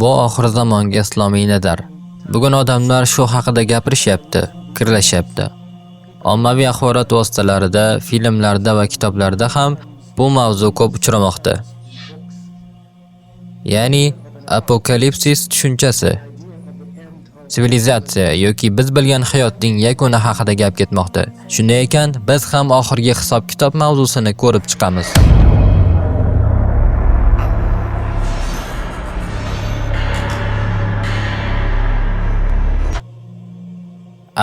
Bu oxir zamonga islomiy nazar. Bugun odamlar shu haqida gapirishyapti, fikrlashyapti. Ommaviy axborot vositalarida, filmlarda va kitoblarda ham bu mavzu ko'p uchramoqda. Ya'ni apokalipsis tushunchasi, sivilizatsiya yoki biz bilgan hayotning yakuni haqida gap ketmoqda. Shunday ekan, biz ham oxirgi hisob-kitob mavzusini ko'rib chiqamiz.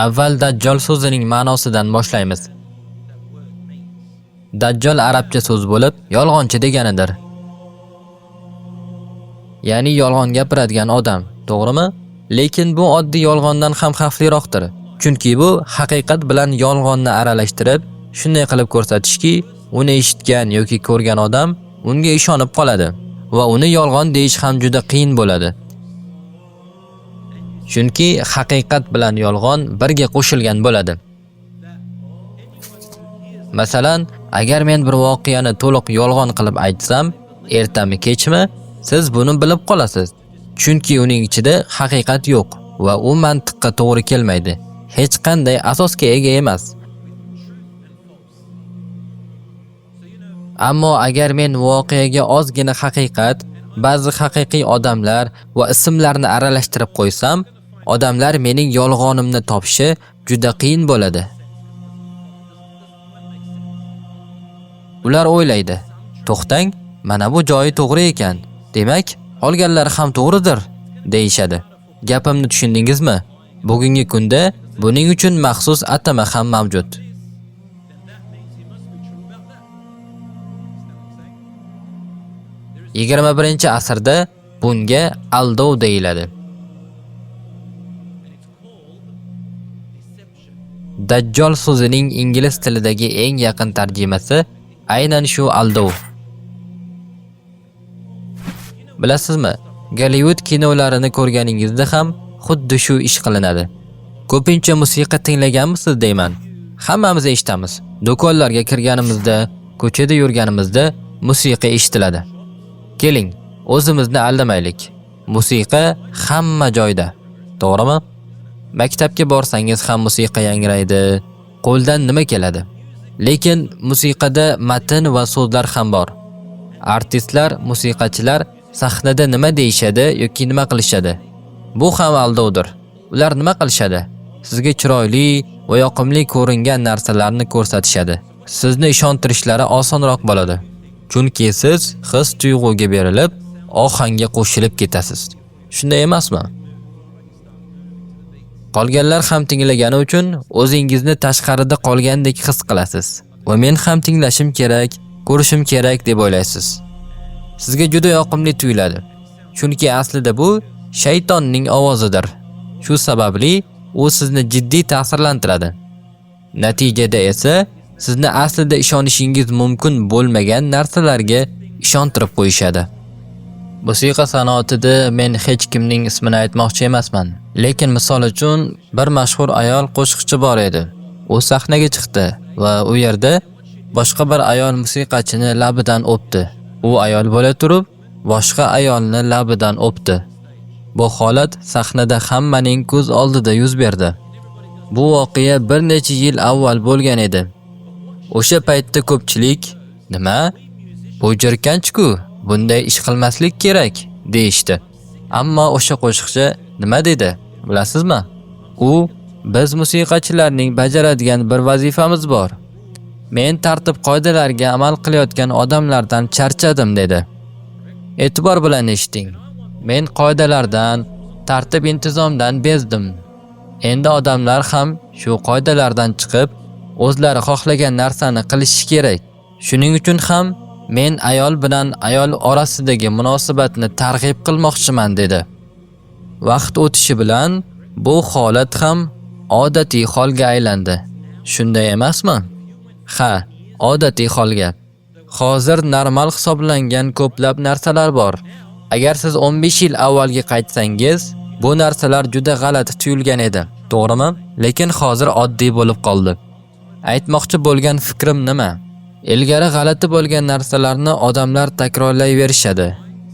Avval Dajjol so'zining ma'nosidan boshlaymiz. Dajjol arabcha so'z bo'lib, yolg'onchi deganidir. Ya'ni yolg'on gapiradigan odam, to'g'rimi? Lekin bu oddiy yolg'ondan ham xavfliroqdir. Chunki bu haqiqat bilan yolg'onni aralashtirib, shunday qilib ko'rsatishki, uni eshitgan yoki ko'rgan odam unga ishonib qoladi va uni yolg'on deyish ham juda qiyin bo'ladi. Chunki haqiqat bilan yolg'on birga qo'shilgan bo'ladi. Masalan, agar men bir voqeani to'liq yolg'on qilib aytsam, ertami kechmi siz buni bilib qolasiz. Chunki uning ichida haqiqat yo'q va u mantiqqa to'g'ri kelmaydi. Hech qanday asosga ega emas. Ammo agar men voqeaga ozgina haqiqat, ba'zi haqiqiy odamlar va ismlarni aralashtirib qo'ysam, odamlar mening yolg'onimni topishi juda qiyin bo'ladi. Ular o'ylaydi: "To'xtang, mana bu joyi to'g'ri ekan. Demak, qolganlari ham to'g'ridir", deyishadi. Gapimni tushundingizmi? Bugungi kunda buning uchun maxsus atama ham mavjud. 21-asrda bunga aldov deyiladi. Dajjol so'zining ingliz tilidagi eng yaqin tarjimasi aynan shu aldov. Bilasizmi, Gollivud kinolarini ko'rganingizda ham xuddi shu ish qilinadi. Ko'pincha musiqa tinglaganmisiz deyman. Hammamiz eshitamiz. Do'konlarga kirganimizda, ko'chada yurganimizda musiqa eshitiladi. Keling, o'zimizni aldamaylik. Musiqa hamma joyda. To'g'rimi? Maktabga borsangiz ham musiqa yangraydi. Qo'ldan nima keladi? Lekin musiqada matn va so'zlar ham bor. Artistlar, musiqachilar sahnada nima deyishadi yoki nima qilishadi? Bu ham aldovdir. Ular nima qilishadi? Sizga chiroyli va yoqimli ko'ringan narsalarni ko'rsatishadi. Sizni ishontirishlari osonroq bo'ladi. Chunki siz his tuyg'uga berilib, ohangga qo'shilib ketasiz. Shunday emasmi? Qolganlar ham tinglagani uchun o'zingizni tashqarida qolgandek his qilasiz va men ham tinglashim kerak, ko'rishim kerak deb o'ylaysiz. Sizga juda yoqimli tuyuladi. Chunki aslida bu shaytonning ovozidir. Shu sababli u sizni jiddiy ta'sirlantiradi. Natijada esa sizni aslida ishonishingiz mumkin bo'lmagan narsalarga ishontirib qo'yishadi. Musiqa sanoatida men hech kimning ismini aytmoqchi emasman. Lekin misol uchun bir mashhur ayol qo'shiqchi bor edi. U sahnaga chiqdi va u yerda boshqa bir ayol musiqachini labidan o'pdi. U ayol bo'la turib, boshqa ayolni labidan o'pdi. Bu holat sahnada hammaning ko'z oldida yuz berdi. Bu voqea bir necha yil avval bo'lgan edi. O'sha paytda ko'pchilik, "Nima? Bu jirkanch-ku, bunday ish qilmaslik kerak", deyishdi. Ammo o'sha qo'shiqchi nima dedi, bilasizmi? U, "Biz musiqachilarning bajaradigan bir vazifamiz bor. Men tartib qoidalarga amal qilayotgan odamlardan charchadim", dedi. E'tibor bilan eshiting. Men qoidalardan, tartib intizomdan bezdim. Endi odamlar ham shu qoidalardan chiqib, o'zlari xohlagan narsani qilishi kerak. Shuning uchun ham men ayol bilan ayol orasidagi munosabatni targ'ib qilmoqchiman, dedi. Vaqt o'tishi bilan bu holat ham odatiy holga aylandi. Shunday emasmi? Ha, odatiy holga. Hozir normal hisoblangan ko'plab narsalar bor. Agar siz 15 yil avvalga qaytsangiz, bu narsalar juda g'alati tuyulgan edi, to'g'rimi? Lekin hozir oddiy bo'lib qoldi. Aytmoqchi bo'lgan fikrim nima? Ilgari g'alati bo'lgan narsalarni odamlar takrorlayverishadi.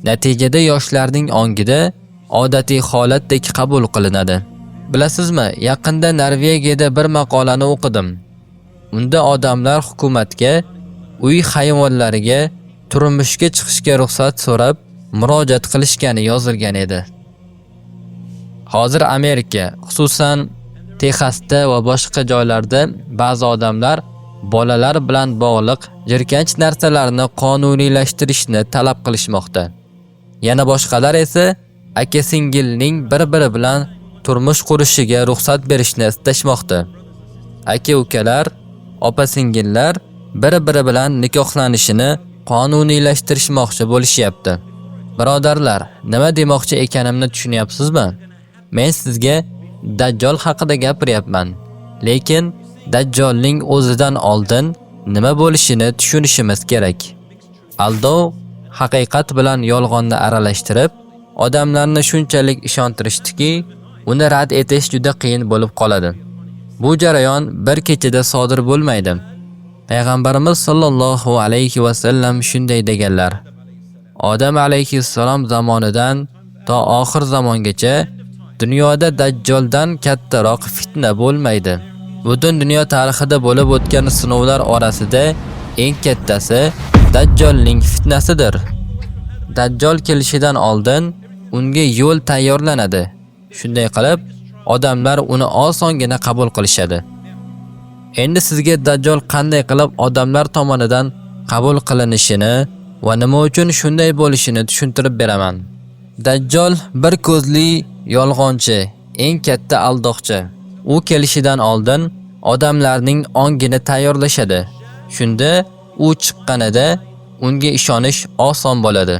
Natijada yoshlarning ongida odatiy holatdek qabul qilinadi. Bilasizmi, yaqinda Norvegiyada bir maqolani o'qidim. Unda odamlar hukumatga uy hayvonlariga turmushga chiqishga ruxsat so'rab murojaat qilishgani yozilgan edi. Hozir Amerika, xususan Texasda va boshqa joylarda ba'zi odamlar bolalar bilan bog'liq jirkanch narsalarni qonuniylashtirishni talab qilishmoqda. Yana boshqalar esa aka-singilning bir-biri bilan turmush qurishiga ruxsat berishni istashmoqda. Aka-ukalar, opa-singillar bir-biri bilan nikohlanishini qonuniylashtirishmoqchi bo'lishyapti. Birodarlar, nima demoqchi ekanimni tushunyapsizmi? Men sizga Dajjol haqida gapiryapman. Lekin Dajjolning o'zidan oldin nima bo'lishini tushunishimiz kerak. Aldov haqiqat bilan yolg'onni aralashtirib, odamlarni shunchalik ishontirishdiki, uni rad etish juda qiyin bo'lib qoladi. Bu jarayon bir kechada sodir bo'lmaydi. Payg'ambarimiz sollallohu alayhi va sallam shunday deganlar: Odam alayhissalom zamonidan to oxir zamongacha dunyoda Dajjoldan kattaroq fitna bo'lmaydi. Butun dunyo tarixida bo'lib o'tgan sinovlar orasida eng kattasi Dajjolning fitnasidir. Dajjol kelishidan oldin unga yo'l tayyorlanadi. Shunday qilib, odamlar uni osongina qabul qilishadi. Endi sizga Dajjol qanday qilib odamlar tomonidan qabul qilinishini va nima uchun shunday bo'lishini tushuntirib beraman. Dajjol bir ko'zli yolg'onchi, eng katta aldoqchi. U kelishidan oldin odamlarning ongini tayyorlashadi. Shunda u chiqqanida unga ishonish oson bo'ladi.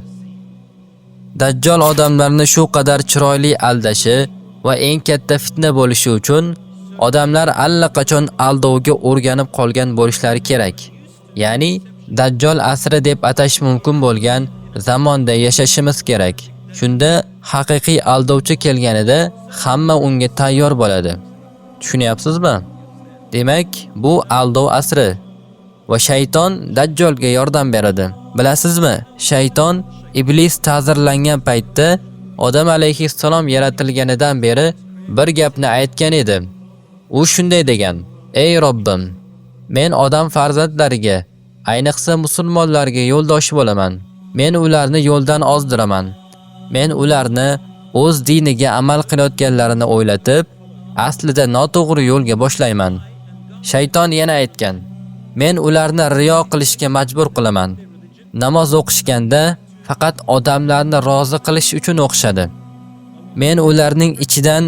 Dajjol odamlarni shu qadar chiroyli aldashi va eng katta fitna bo'lishi uchun odamlar allaqachon aldovga o'rganib qolgan bo'lishlari kerak. Ya'ni Dajjol asri deb atash mumkin bo'lgan zamonda yashashimiz kerak. Shunda haqiqiy aldovchi kelganida hamma unga tayyor bo'ladi. Tushunyapsizmi? Demak, bu aldov asri va shayton Dajjolga yordam beradi. Bilasizmi, shayton iblis ta'zirlangan paytda Odam alayhissalom yaratilganidan beri bir gapni aytgan edi. U shunday degan: "Ey Robbim, men odam farzandlariga, ayniqsa musulmonlarga yo'ldosh bo'laman. Men ularni yo'ldan ozdiraman. Men ularni o'z diniga amal qilayotganlarini o'ylatib, aslida noto'g'ri yo'lga boshlayman." Shayton yana aytgan: "Men ularni riyo qilishga majbur qilaman. Namoz o'qishganda faqat odamlarni rozi qilish uchun o'qishadi. Men ularning ichidan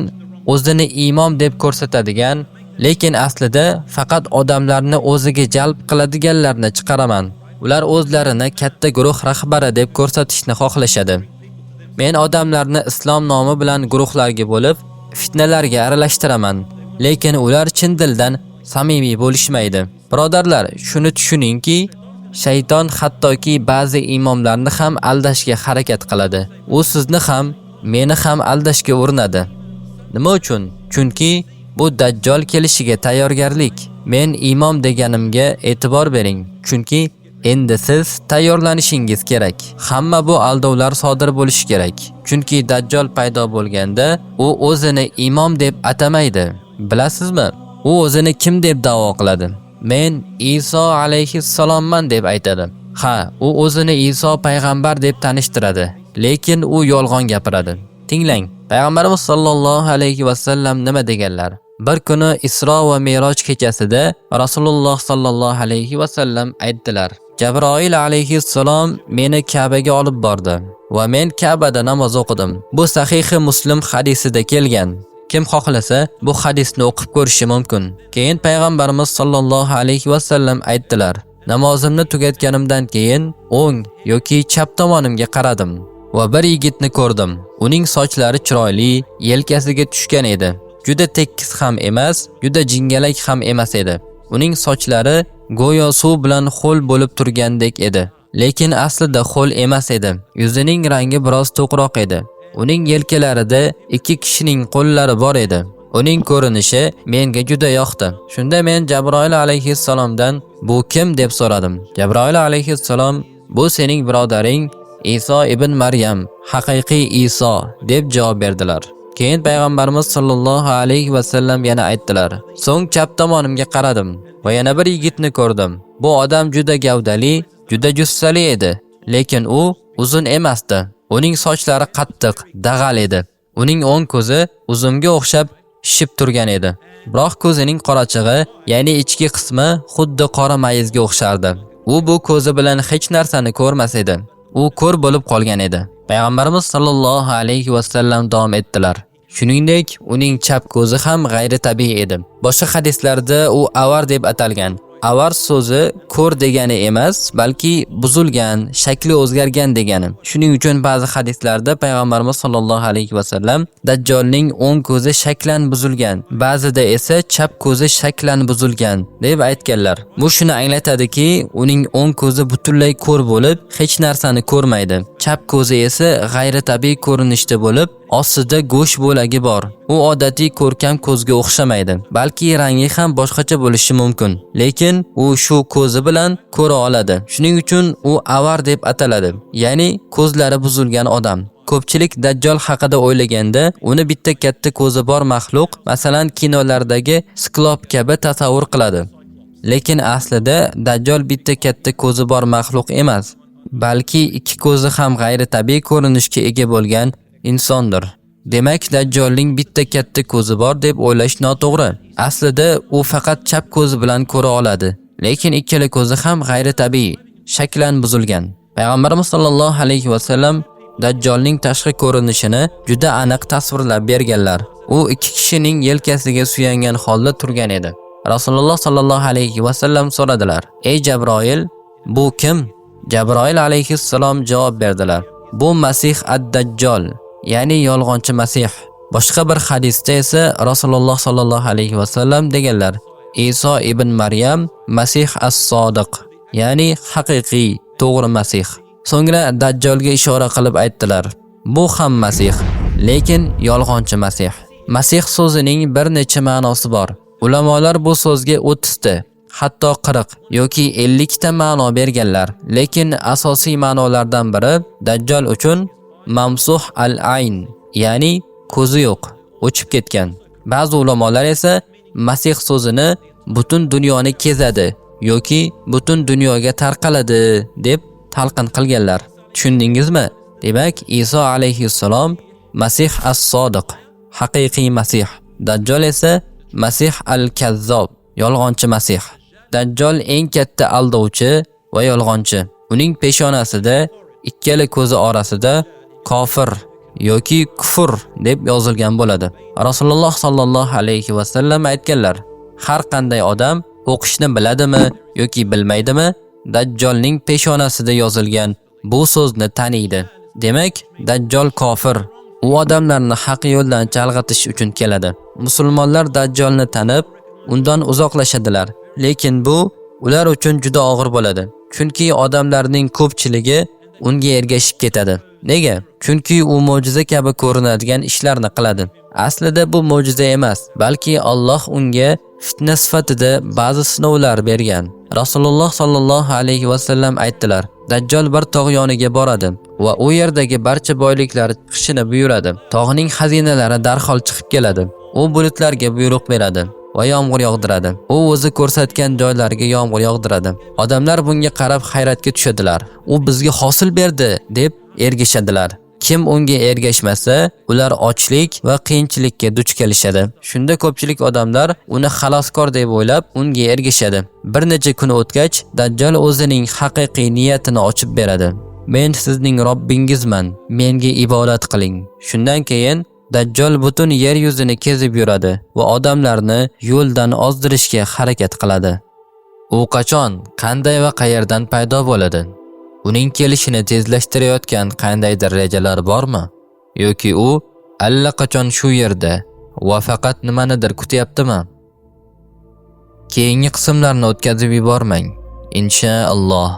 o'zini imom deb ko'rsatadigan, lekin aslida faqat odamlarni o'ziga jalb qiladiganlarni chiqaraman. Ular o'zlarini katta guruh rahbari deb ko'rsatishni xohlashadi. Men odamlarni islom nomi bilan guruhlarga bo'lib, fitnalarga aralashtiraman, lekin ular chin dildan samimiy bo'lishmaydi." Birodarlar, shuni tushuningki, shayton hattoki ba'zi imomlarni ham aldashga harakat qiladi. U sizni ham, meni ham aldashga urinadi. Nima uchun? Chunki bu Dajjol kelishiga tayyorgarlik. Men imom deganimga e'tibor bering. Chunki endi siz tayyorlanishingiz kerak. Hamma bu aldovlar sodir bo'lishi kerak. Chunki Dajjol paydo bo'lganda u o'zini imom deb atamaydi. Bilasizmi? U o'zini kim deb da'vo qiladi? Men Iso alayhissalomman deb aytadi. Ha, u o'zini Iso payg'ambar deb tanishtiradi, lekin u yolg'on gapiradi. Tinglang, Payg'ambarimiz sollallohu alayhi va sallam nima deganlar? Bir kuni Isro va Meroj kechasida Rasululloh sollallohu alayhi va sallam aytdilar: Jabroil alayhissalom meni Ka'baga olib bordi va men Ka'bada namoz o'qidim. Bu Sahihi Muslim hadisida kelgan. Kim xohlasa bu hadisni o'qib ko'rishi mumkin. Keyin Payg'ambarimiz sollallohu alayhi va sallam aytdilar: Namozimni tugatganimdan keyin o'ng yoki chap tomonimga qaradim va bir yigitni ko'rdim. Uning sochlari chiroyli, yelkasiga tushgan edi. Juda tekis ham emas, juda jingalak ham emas edi. Uning sochlari go'yo suv bilan ho'l bo'lib turgandek edi. Lekin aslida ho'l emas edi. Yuzining rangi biroz to'qroq edi. Uning yelkalarida ikki kishining qo'llari bor edi. Uning ko'rinishi menga juda yoqdi. Shunda men Jabroil alayhissalomdan bu kim deb so'radim. Jabroil alayhissalom bu sening birodaring Iso ibn Maryam, haqiqiy Iso deb javob berdilar. Keyin payg'ambarimiz sollallohu alayhi va sallam yana aytdilar: So'ng chap tomonimga qaradim va yana bir yigitni ko'rdim. Bu odam juda gavdali, juda jussali edi, lekin u uzun emasdi. Uning sochlari qattiq, dag'al edi. Uning o'ng ko'zi uzumga o'xshab shishib turgan edi. Biroq ko'zining qorachig'i, ya'ni ichki qismi xuddi qora mayizga o'xshardi. U bu ko'zi bilan hech narsani ko'rmas edi. U ko'r bo'lib qolgan edi. Payg'ambarimiz sollallohu alayhi va sallam davom etdilar. Shuningdek, uning chap ko'zi ham g'ayritabiiy edi. Boshqa hadislarda u avar deb atalgan. Avar so'zi ko'r degani emas, balki buzilgan, shakli o'zgargan degani. Shuning uchun ba'zi hadislarda payg'ambarimiz sollallohu alayhi va sallam Dajjolning o'ng ko'zi shaklan buzilgan, ba'zida esa chap ko'zi shaklan buzilgan deb aytganlar. Bu shuni anglatadiki, uning o'ng ko'zi butunlay ko'r bo'lib, hech narsani ko'rmaydi. Chap ko'zi esa g'ayritabiiy ko'rinishda bo'lib, ostida go'sht bo'lagi bor. U odatiy ko'rkam ko'zga o'xshamaydi, balki rangi ham boshqacha bo'lishi mumkin. Lekin u shu ko'zi bilan ko'ra oladi. Shuning uchun u avar deb ataladi, ya'ni ko'zlari buzilgan odam. Ko'pchilik Dajjol haqida o'ylaganda uni bitta katta ko'zi bor maxluq, masalan, kinolardagi siklop kabi tasavvur qiladi. Lekin aslida Dajjol bitta katta ko'zi bor maxluq emas, balki ikki ko'zi ham g'ayritabiiy ko'rinishga ega bo'lgan insondir. Demak, Dajjolning bitta katta ko'zi bor deb o'ylash noto'g'ri. Aslida u faqat chap ko'zi bilan ko'ra oladi, lekin ikkala ko'zi ham g'ayritabiiy, shaklan buzilgan. Payg'ambarimiz sollallohu alayhi va sallam Dajjolning tashqi ko'rinishini juda aniq tasvirlab berganlar. U ikki kishining yelkasiga suyangan holda turgan edi. Rasululloh sollallohu alayhi va sallam so'radilar: "Ey Jabroil, bu kim?" Jabroil alayhissalom javob berdilar: "Bu Masih ad-Dajjol, ya'ni yolg'onchi Masih." Boshqa bir hadisda esa Rasululloh sollallohu alayhi va sallam deganlar: Iso ibn Maryam Masih as-Sodiq, ya'ni haqiqiy, to'g'ri Masih. So'ngra Dajjolga ishora qilib aytdilar: Bu ham Masih, lekin yolg'onchi Masih. Masih so'zining bir necha ma'nosi bor. Ulamolar bu so'zga 30 ta, hatto 40 yoki 50 ta ma'no berganlar. Lekin asosiy ma'nolardan biri Dajjol uchun mamsuh al-ayn, ya'ni ko'zi yo'q, o'chib ketgan. Ba'zi ulamolar esa Masih so'zini butun dunyoni kezadi yoki butun dunyoga tarqaladi deb talqin qilganlar. Tushundingizmi? Demak, Iso alayhissalom Masih as-Sodiq, haqiqiy Masih. Dajjol esa Masih al-Kazzob, yolg'onchi Masih. Dajjol eng katta aldovchi va yolg'onchi. Uning peshonasida ikkala ko'zi orasida kofir yoki kufr deb yozilgan bo'ladi. Rasululloh sollallohu alayhi va sallam aytganlar: har qanday odam o'qishni biladimi yoki bilmaydimi, Dajjolning peshonasida yozilgan bu so'zni taniydi. Demak, Dajjol kofir. U odamlarni haq yo'ldan chalg'itish uchun keladi. Musulmonlar Dajjolni tanib, undan uzoqlashadilar. Lekin bu ular uchun juda og'ir bo'ladi. Chunki odamlarning ko'pchiligi unga ergashib ketadi. Nega? Chunki u mo'jiza kabi ko'rinadigan ishlarni qiladi. Aslida bu mo'jiza emas, balki Alloh unga fitna sifatida ba'zi sinovlar bergan. Rasululloh sollallohu alayhi va sallam aytdilar: Dajjol bir tog' yoniga boradi va u yerdagi barcha boyliklar chiqishini buyuradi. Tog'ning xazinalari darhol chiqib keladi. U bulutlarga buyruq beradi va yomg'ir yog'diradi. U o'zi ko'rsatgan joylarga yomg'ir yog'diradi. Odamlar bunga qarab hayratga tushadilar. U bizga hosil berdi deb ergashadilar. Kim unga ergashmasa, ular ochlik va qiyinchilikka duch kelishadi. Shunda ko'pchilik odamlar uni xaloskor deb o'ylab, unga ergashadi. Bir necha kun o'tgach, Dajjal o'zining haqiqiy niyatini ochib beradi. Men sizning Robbingizman, menga ibodat qiling. Shundan keyin Dajjol butun yer yuzini kezib yuradi va odamlarni yo'ldan ozdirishga harakat qiladi. U qachon, qanday va qayerdan paydo bo'ladi? Uning kelishini tezlashtirayotgan qandaydir rejalar bormi? Yoki u allaqachon shu yerda va faqat nimanidir kutyaptimi? Keyingi qismlarni o'tkazib yubormang. Inshaalloh.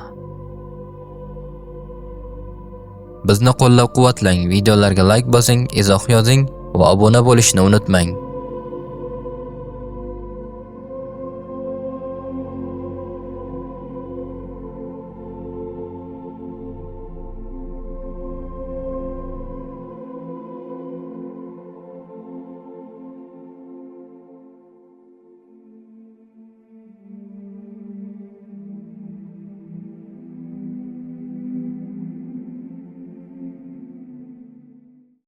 Bizni qo'llab-quvvatlang, videolarga like bosing, izoh yozing va obuna bo'lishni unutmang.